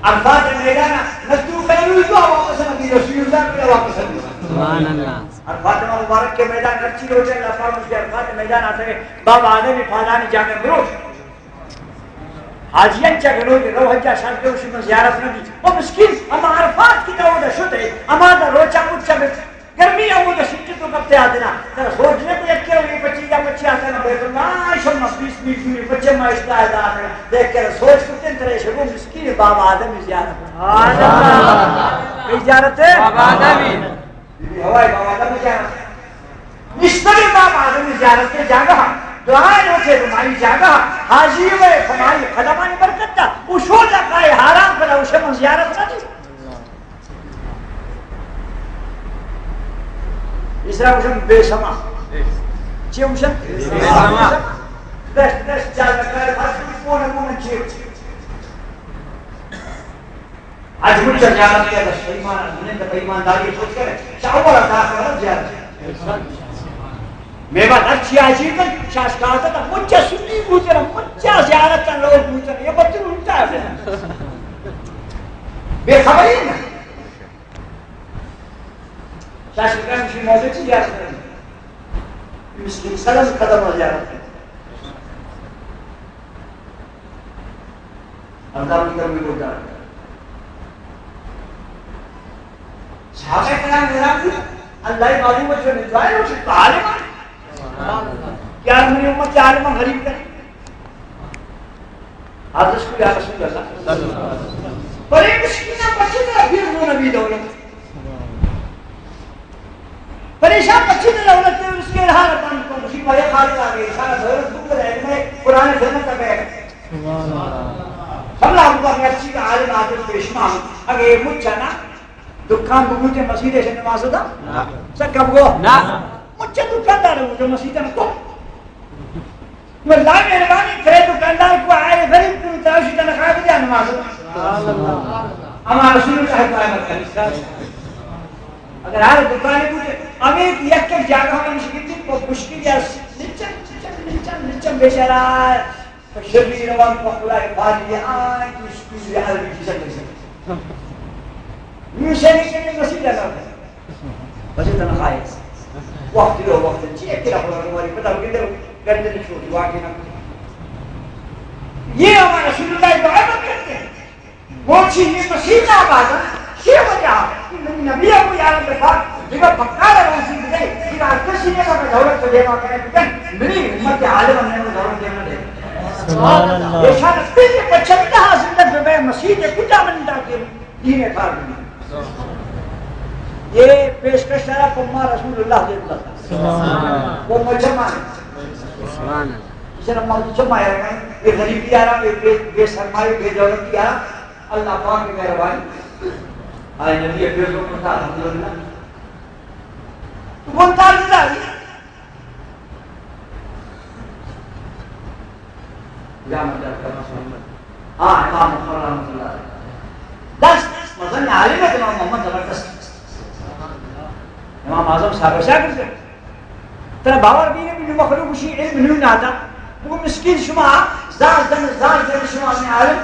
عرفات میدان نزدیک کنوی تو واپس نبی رسول اللہ کو واپس نبی۔ سبحان اللہ۔ عرفات مبارک کے میدان ہرچی روچے اللہ پاک اس کے عرفات میدان آتے ہیں۔ باب آدم پادانی جامع برو۔ حاجیان چا گنو رو حجا شرط شما زیارت نبی۔ او مسکین، اما عرفات کی تو دا شتے، اما دا روچا مچا گرمی ءَ ہمود ءَ سوچ تو کپتے آتنا۔ ترا سوچ نے کہ یک کلو یہ پچی یا پچی آتنا بیت اللہ، شما بیس بیس دور پچے ما اشتاہ دار۔ دیکھ کر سوچ کرتے ترے شبو مسکین باب آدم زیارت۔ آدم۔ کئی زیارت ہے؟ باب آدم۔ بی بی حوا باب آدم زیارت۔ نشتر باب آدم زیارت کے جاگہ۔ دعائے روچے تمہاری جاگہ۔ حاجی ہوئے تمہاری قدمانی برکت تا۔ او شو جا کائے حرام کنا، او شما زیارت نہ دی۔ اسرا گوشن بے سما۔ چی گوشن؟ بے سما۔ دشت، دشت، چار لکار، ہر کوئی کون ہے، کون ہے، چی؟ اج مجھ زیارت کیا، دشت ایمان، دنیا کا ایمانداری سوچ کر، شاہ والا داخل زیارت۔ میوہ ہرچی حاجی کن، شاش کاتا تا مچا سنی بوتر، مچا زیارت کن لوگ بوتر، یہ بچے الٹا ہے۔ بے خبری نا۔ شاش کن شی موضوع چی زیارت کن؟ مسکین سلام قدم زیارت کن۔ اللہ کی کرم کو جان۔ صحابہ کرام حیران تھے، اللہ ہی معلوم ہے جو نجوائے ہو سکتا عالم ہے۔ کیا میری امت کے عالم غریب کرے؟ حضرت کو یا رسول اللہ۔ بڑے مسکین بچے کا پھر وہ نبی دولت۔ پریشان بچی نے دولت نے اس کے رہا بند کو، اسی بڑے خالق آ گئے، سارا دولت بک رہے میں قرآن خدمت کر گئے۔ سبحان اللہ۔ سب لاگو کا مرچی کا عالم آدم پیشما، اگے مچا نا دکان بگوتے مسجد سے نماز دا؟ نہ۔ سکب گو؟ نہ۔ مچا دکاندار ہے، مجھے مسجد نہ کو۔ تو اللہ مہربانی کرے، دکاندار کو آئے غریب کو تراشی تنخواہ دے نماز۔ سبحان اللہ۔ ہمارا رسول اللہ ہے، دعا مت کرے۔ اگر ہر دکانے کو ہمیں یک یک جاگہ ہم شکیت کو مشکل یا لچن، لچن، لچن، لچن بیچارہ شری روان کو خدا پالی آئے تو اس کی عربی کی شکل سے۔ نو شری کے مسجد لگا۔ بچے تنخواہ ہے۔ وقت لو وقت چی ہے کہ رب ہماری پتہ ہو کہ گندے چھوڑ دعا کے نہ۔ یہ ہمارا رسول اللہ دعا مت کرتے ہیں۔ وہ چیز یہ مسیح کا آباد ہے۔ یہ وجہ ہے کہ نبی ابو یار کے پاس دیگر پکا روزی دے کہ کسی نے کا دولت کو دیوا کرے، منی امت عالم نے دولت دینا دے۔ سبحان اللہ۔ یہ شان پھر پچھتا حاصل بے مسیح کے کجا بنتا کے دین کار نہیں۔ یہ پیشکش ہے پما رسول اللہ دے۔ سبحان اللہ۔ وہ مجمع ہے۔ سبحان اللہ۔ اسے ہم مجمع ہے، یہ غریبی آ رہا، یہ بے، بے سرمایہ، بے دولتی آ رہا، اللہ پاک کی مہربانی۔ آئے نبی پھر تو کرتا الحمدللہ۔ تو بولتا نہیں۔ یا مدد کرنا سنت۔ ہاں، امام مظفر رحمۃ اللہ علیہ۔ دست، مثلاً عالم ہے امام محمد زبردست۔ امام اعظم صاحب شاگرد ہے۔ ترا باور بھی نہیں، مخلوق اسی علم نہیں نہ آتا۔ وہ مسکین شما، زار زن، زار زن شما اپنے عالم۔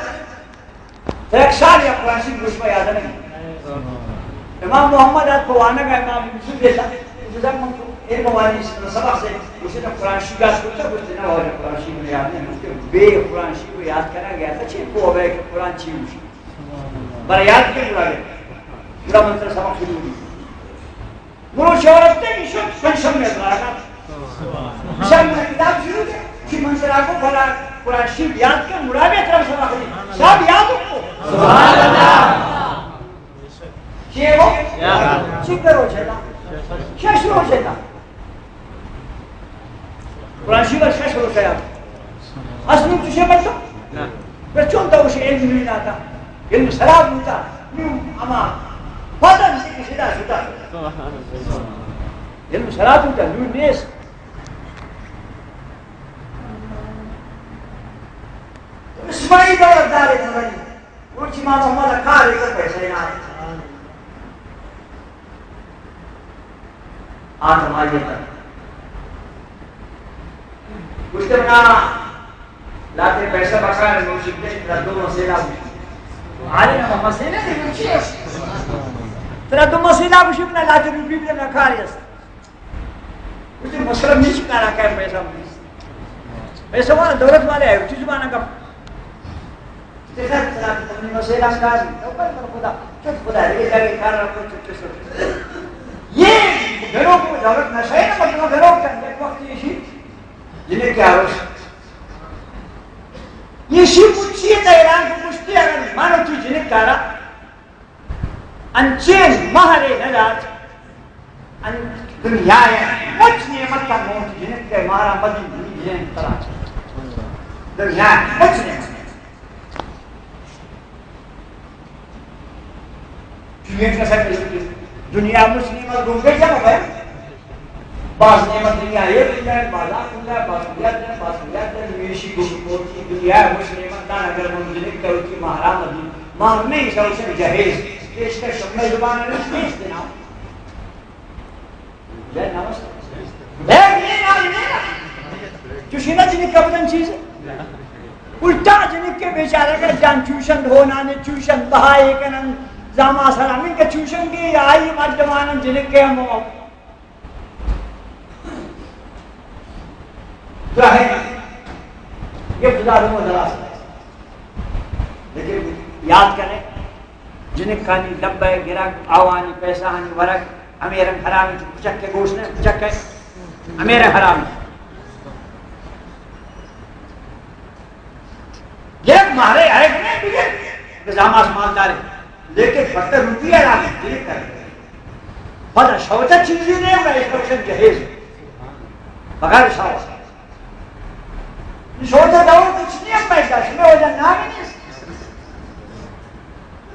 یک سال یا قرآن شریف گوش ما یاد نہیں۔ امام محمد آت پہ وانگ ءَ امام یوسف دیتا۔ گوشتا من علم وانی سبق سے، گوشتا قرآن شریف یاد کرتا، گوشتا نہ واجہ قرآن شریف یاد نہیں۔ گوشتا بے قرآن شریف یاد کرنا گیا تھا، چھ کو بے کہ قرآن چی گوشی۔ برا یاد کے برا گیا۔ برا منتر سبق شروع ہوئی۔ برو شہرت تے ایشو پنچم میں اترا کا۔ شم میں کتاب شروع ہے کہ من ترا کو بھلا قرآن شریف یاد کر، مڑا بھی اترا سبق دی۔ سب یاد ہو۔ سبحان اللہ۔ چے گو؟ چنکہ روچے دا؟ شش روچے دا۔ قرآن شریف ءَ شش روچے یا۔ اصل چوشے مطلب؟ بس چون تو اش علم نہیں داتا۔ علم سراب ہوتا۔ نو اما پتہ نہیں کہ شدا شدا۔ علم سراب ہوتا، نو نیست۔ اسماعیل دولت دار بھائی، روچی ما محمد کار کر پیسے نہ آئے۔ آ تمائی تھا۔ اس کے بنا لاتے پیسہ بکار ہے، نو شکتے، ترا دو مسئلہ بھی۔ آرے نا مسئلہ نہیں، کچھ ہے۔ ترا دو مسئلہ بھی شکنا لاتے روپی بھی نہ کار ہے۔ اس نے مسئلہ نہیں شکارا کر پیسہ بھی۔ پیسہ والا دولت والے ہے، چیز والا کا۔ دیکھا، ترا تمہیں مسئلہ کار نہیں۔ تو پر خدا، چت خدا، یہ جاگے کار رکھو، چت چت۔ یہ گھروں کو دولت نشہ ہے نا، مطلب گھروں کا ایک وقت یہ شی، جنہیں کیا روش۔ یہ شی پوچھیے تیران کو پوچھتی اگر مانو تو جنہیں کارا، انچیں مہرے نہ دات، ان دنیا ءَ مچ نعمت ءَ گوں جنک ءِ مہرا مدی، منی جنک ترا۔ دنیا ءَ مچ نعمت۔ چونکہ کسا کہ دنیا ءَ مچ نعمت گوں کے جمع ہے۔ باز نعمت دنیا ءَ ایر دنیا ءَ، باز آ دنیا ءَ، باز دنیا ءَ، باز دنیا ءَ، میشی گوں موتی دنیا ءَ مچ نعمت دان اگر من جنک ءَ وتی مہرا مدی، مہر نہیں، سوچن جہیز۔ پیشکش شمئے زبان ءَ نیست، نیست نام۔ جہیز نام است۔ جہیز نہیں، نام نہیں۔ چوشی نہ جنک ءَ بدن چیز۔ الٹا جنک ءِ بیچارہ کا جان چوشن ہونانے، چوشن بہائے کنن، زاما سرا من کا چوشن کے آئی مردمانن جنک ءِ ہم ظاہر، یہ خدا رو دراز ہے۔ لیکن یاد کریں، جنکانی لبے گرگ، آوانی پیسہ آنی ورگ، ہمیں رنگ حرامی، کچک کے گوشت نے، کچک کے، ہمیں رنگ حرامی۔ گرگ مہرے ہے کہ نہیں بگر، زاماس مالدارے۔ لیکن پتہ روپیہ را بھی دیر کر۔ پتہ شوتا چیزی نہیں، میں اس پر جہیز۔ بغیر شوتا۔ شوتا دور کچھ نہیں، میں دس میں وجہ نام ہی نہیں۔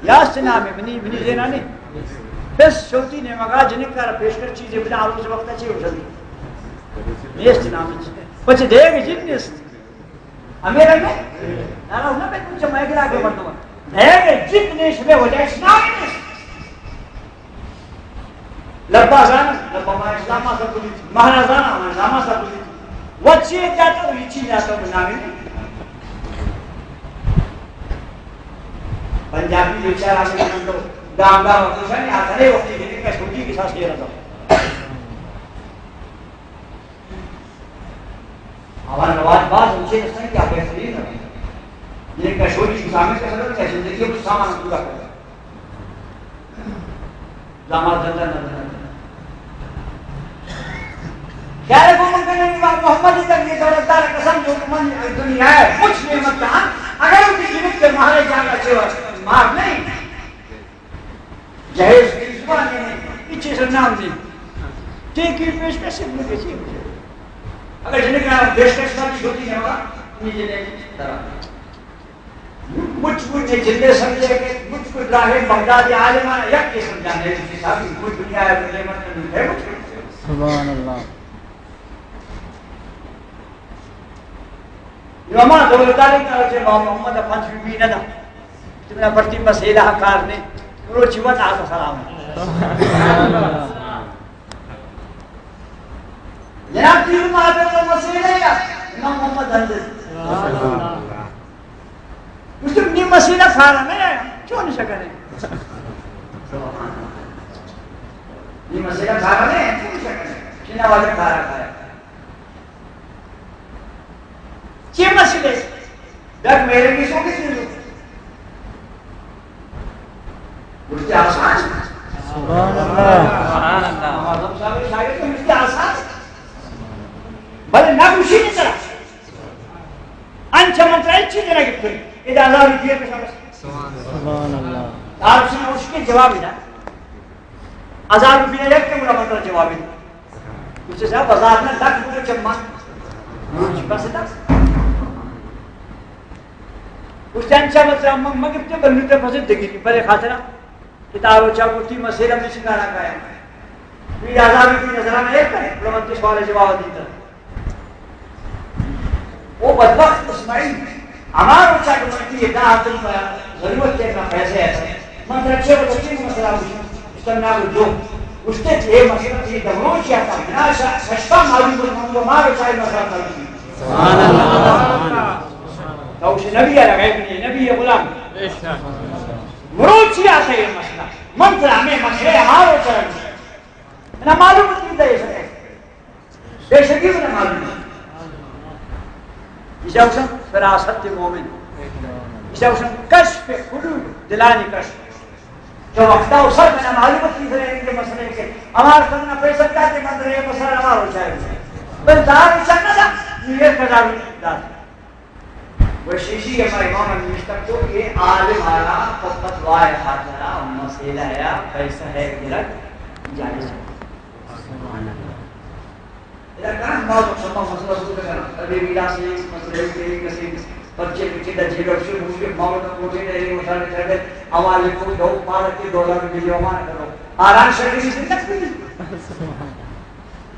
یاست نام ہے، منی، منی زینا نہیں۔ بس شوتی نے مگا جنک کار پیش کر چیزیں بنا روز وقت اچھے ہو جاتی۔ نیست نام ہے۔ پچھے دے گے جن نیست۔ امیر ہے؟ نہ، نہ، نہ، میں کچھ میں گرا کے مردم۔ ہے کہ جتنے شبے ہو جائے، اسلام نہیں۔ لبا زانا، لبا ما اسلام ما سب کچھ۔ مہرا زانا، ما اسلام ما سب کچھ۔ وچی جاتا ہوں، ہیچی جاتا ہوں، نامی نہیں۔ پنجابی بیچارہ سے ہم تو گام گام وقت سے نہیں آتا، نہیں وقت کے لیے کس چھوٹی کے ساتھ یہ رہتا۔ ہمارا رواج بعض اونچے رستے ہیں کہ آپ بہترین رہتے ہیں۔ یہ کشوری کی سامنے کا سبب ہے، زندگی کو سامان پورا کرتا ہے۔ زامات زندہ نہ بنا۔ خیر کو من کنے امام محمد تک یہ دولت دار قسم جو من دنیا ہے، کچھ نعمت کہاں، اگر ان کی جنت کے مہارے جاگا چھوڑ، مار نہیں۔ جہیز کی زبان ہے، اچھے سے نام دی۔ ٹیکی پیش کر سکتے کسی۔ اگر جنہیں کا پیش کر سکتا کی چھوٹی جمع، نیچے نہیں، طرح۔ مجھ کو نے جندے سمجھے کہ مجھ کو ابراہیم بغدادی عالمانہ یک قسم جانے، اس حساب کی کوئی دنیا ہے، دنیا میں نہیں ہے مجھ کو۔ سبحان اللہ۔ نو ہما دولتانی طرف سے امام محمد پنچ بی بی نہ دا۔ تمنا پرتی مسئلہ کار نے۔ روچی وقت آتا سلام۔ جناب تیر ماتے تو مسئلہ یا امام محمد ہندے۔ اس نے مسئلہ کھارا نہیں آیا۔ کیوں نہیں سکنے؟ یہ مسئلہ کھارا نہیں ہے، کیوں نہیں سکنے؟ چنا واجہ کھارا کھایا۔ چی مسئلے؟ ڈاکٹر میرے کی سو کسی نے؟ مجھے آسان۔ سبحان اللہ۔ سبحان اللہ۔ اعظم صاحب شاگرد تو مجھے آسان۔ بلے نہ خوشی نہیں کرا۔ انچہ من ترا ہچ چیز نہ گپتگ۔ ادا ہزار روپیہ پیسہ بس۔ سبحان اللہ۔ آپ سے اس کے جواب ہے نا۔ ہزار روپیہ یک کے گڑا مطلب جوابی۔ اس سے صاحب ہزار نہ لکھ روپے چمان۔ بس تھا۔ اس ٹائم سے مطلب مگتے بلوتے پسند دگی پر خاطرہ۔ کتاب و چاپ و ٹیم سیرم نشی گانا کایا۔ پیر آزاد کی نظرانہ ایک کرے، بلوند سوال جواب دیتا۔ او بدبخت اسماعیل، ہمارو چاپ و ٹیم دا آدم ضرورت ہے، نہ پیسے ہے۔ من ترا چھ بجے مسئلہ پوچھوں، اس کا نام جو۔ اس نے یہ مسئلہ تھی دمروچ یا تھا، بنا شا-، ششپا معلوم ہو، من کو مارو چاہے مسئلہ کر دی۔ سبحان اللہ۔ تو اسے نبی ہے، غیب نہیں، نبی ہے غلام۔ مروچی آتا یہ مسئلہ۔ من ترا ہمیں مسئلہ ہمارو چاہے۔ نہ معلوم تھی تھا یہ سب۔ بے شکی نہ معلوم۔ ایشا گوشن فراست مومن۔ ایشا گوشن کشف قلوب، دلانی کشف۔ جو وقتا اسر نہ معلوم تھی تھا ان کے مسئلے کے۔ ہمار سب نہ پیسہ کیا کہ مندر یہ مسئلہ ہمارو چاہے۔ بل دار چاہنا تھا، یہ قدر دار۔ و شیشی ہما امام نوشتہ کو کہ عالم آرا پہ فتوی خاطرا مسئلہ یا پیسہ ہے گرگ جائز ہے۔ ادا کہاں ما تو شما مسئلہ سوچ کرنا، ابھی میرا سے مسئلہ ہے کہ کسی بچے کے چیز جیب سے مجھے موت کوٹے نے مسئلہ چڑھ گئے، حوالے کو دو پار کے ڈالر ملیو مان کرو، آرام شریف سے تک نہیں۔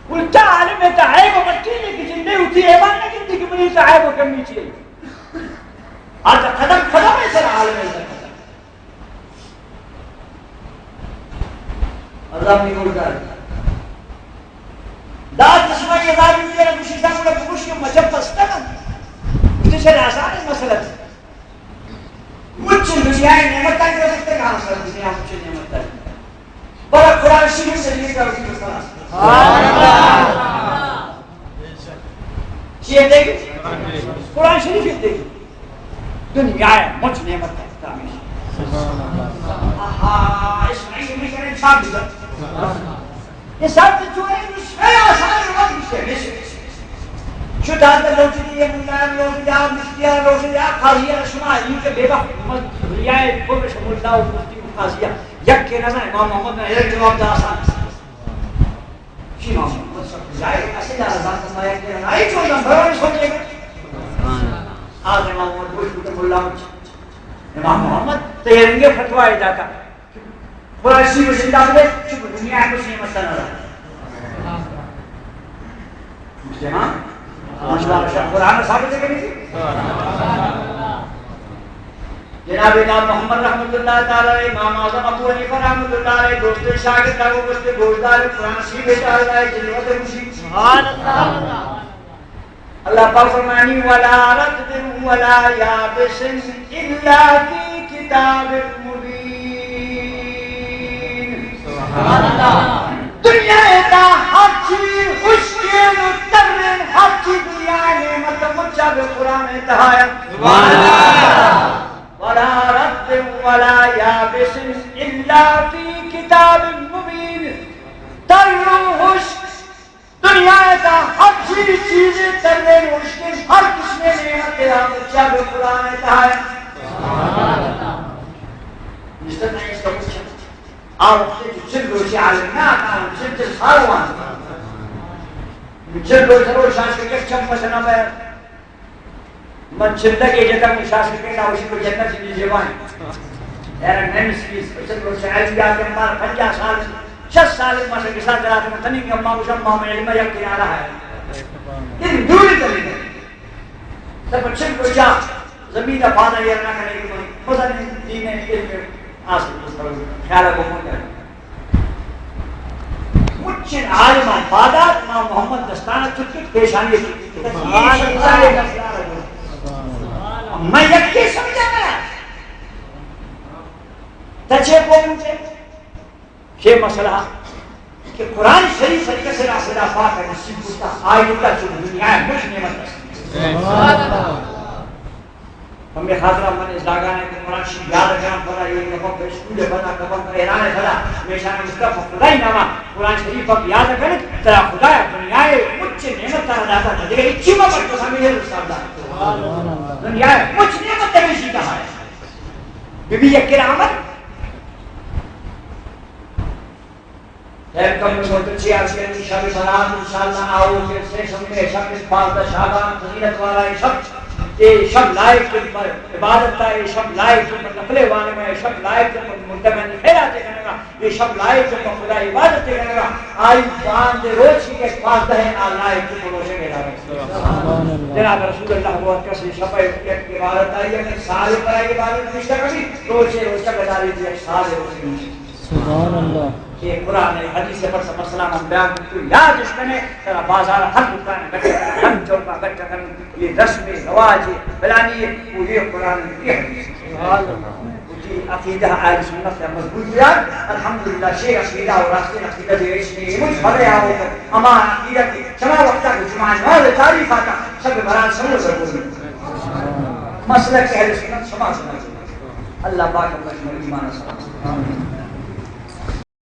الٹا عالم ہے تو عیب و مٹی نے کہ جن نے اسی ایمان نہ گنتی کہ منی تو عیب و کمی چیئے۔ آج قدم قدم ہے سر عالم ہے سر قدم۔ اللہ اپنی مردار۔ داد شما یہ داد بھی میرا خوشی تھا، مجھے خوشی مجھے پستا نا۔ اسے سے آسان ہے مسئلہ۔ مچ دنیا نعمت ہے، جو سکتے کہاں سر دنیا مچ نعمت ہے۔ بلے قرآن شریف سے یہ کر دی۔ سبحان اللہ۔ چی دے گی؟ قرآن شریف دے گی۔ دنیا ہے، مچ نعمت ہے، ہمیشہ۔ آہا، اس میں یہ کریں چھاپ دیا۔ یہ سب جو ہے، اس میں آسان وقت سے۔ شو داد لوٹی دی، یہ ملا لوٹی دی، مفتی لوٹی دی، قاضی شما، یہ کہ بے وقت مت دنیا ہے، کوئی شمول دا، مفتی قاضی۔ یک کہ نزان امام محمد نے ایک جواب دا آسان۔ شی امام محمد سب جائے، اسی دا آسان، ما یک کہ نزان، آئی چون نمبر ون سوچے گا۔ آج امام محمد بوش بوتے ملا مچ۔ امام محمد تیرنگے فتوی داتا۔ قرآن شریف زندہ بوتے، چونکہ دنیا میں کچھ نہیں مسئلہ نہ رہا۔ مسلمان؟ مسلمان شاہ قرآن ثابت ہے کہ نہیں؟ جناب امام محمد رحمۃ اللہ تعالی علیہ، امام اعظم ابو حنیفہ رحمۃ اللہ علیہ، دوست شاگرد کو گوشت گوشدار قرآن شریف چاہتا ہے، جلوت خوشی۔ سبحان اللہ۔ اللہ پاک فرمانی، ولا رطب ولا یابس الا فی کتاب مبین۔ سبحان اللہ۔ دنیا ءِ تہا ہر چیز ہشکیں و تریں، ہر چیز دنیا ءِ نعمت مچ ءَ بہ قرآن ءِ تہا۔ سبحان اللہ۔ ولا رطب ولا یابس الا فی کتاب مبین۔ تر و ہشک، دنیا ءِ تہا ہر چیز، چیزے تریں ہشکیں، ہر قسمیں نعمت ءِ نام چا بہ قرآن ءِ تہا۔ نشتہ نہیں اس کا کچھ۔ آ وقت جو چل روچے عالم نہ آتا، چل چل سال وان۔ چل روچ روچ شاش کے چم پسنا پہ من چندہ کے جتا، من شاش کے نہ ہوشی کو جنت بھی جوان۔ یار نیم سویس، چل روچ عالم یا کہ مار پنجاہ سال، شصت سال ما سے کسا کرا تھا، تنی کہ اماں مجھے اماں میں علم یک کنارہ ہے۔ ان دور تلی۔ تب چل روچا زمین ءَ پاد ءَ ایر نہ کنئے کہ من مزن دین ءِ علم حاصل کروں۔ خیال ءَ گوں من۔ مچیں عالماں پاد ءَ، امام محمد دستان ءَ چکت پیشانی چکت۔ من یکے سمجھا نہ۔ تچے پوچھے۔ کہ مسئلہ کہ قرآن شریف ءَ کسے را خدا پاک ءَ نصیب کتا، آئی بوتا چو دنیا ءِ مچ نعمت است۔ ہمیں خاطرہ من اس جاگہ نے کہ قرآن شریف یاد کرنا پڑا، یہ کبم پہ اسکول بنا، کبم پہ ایران بنا، ہمیشہ نے اس کا خدائی نامہ قرآن شریف ءَ یاد کرنے، ترا خدا ءَ دنیا ءِ مچ نعمت ترا داتا تھا، دیکھ چی ما پر تو سامنے یہ رسالہ۔ دنیا ءِ مچ نعمت ترا اسی کہا ہے۔ بی بی یک کرامت خیر کم مدت چی عرض کرنی، شب برات انشاءاللہ آؤ کہ سہ شنبے شب پانزدہ شعبان، فضیلت والا اے شب، اے شب لائق تر عبادت تا، اے شب لائق تر نفل وانگا، اے شب لائق تر مردگانی خیرات کنگا، اے شب لائق تر خدا عبادت کنگا، آئی باند روچ کی کہ پانزدہ آ لائق تر روچے کے دارے۔ جناب رسول اللہ کو کس شب عبادت آئی، اگر سال پر عبادت نشتہ کبھی، روچے روچہ گزاری دی، سال روچے نشتہ۔ سبحان اللہ۔ کہ قرآن ءِ حدیث ءِ پر مسئلہ من بیان کت، تو یادش کنے، ترا بازار ہر دکان گٹ کن، ہر چوکا گٹ کن، یہ رسم رواج فلانی ہے، وہ یہ قرآن کی حدیث۔ سبحان اللہ۔ وتی عقیدہ اہل سنت ءِ مضبوط بیار، الحمدللہ، شے عقیدہ و راستیں عقیدہ دے، اس میں مجھ بھرے آؤ تو، اما عقیدہ کی چنا وقتا کہ جمعہ نماز تعریف آتا، سب برات سمجھ سکو۔ مسلک اہل سنت سما سما۔ اللہ پاک ہمیں ایمان سلامت۔ آمین۔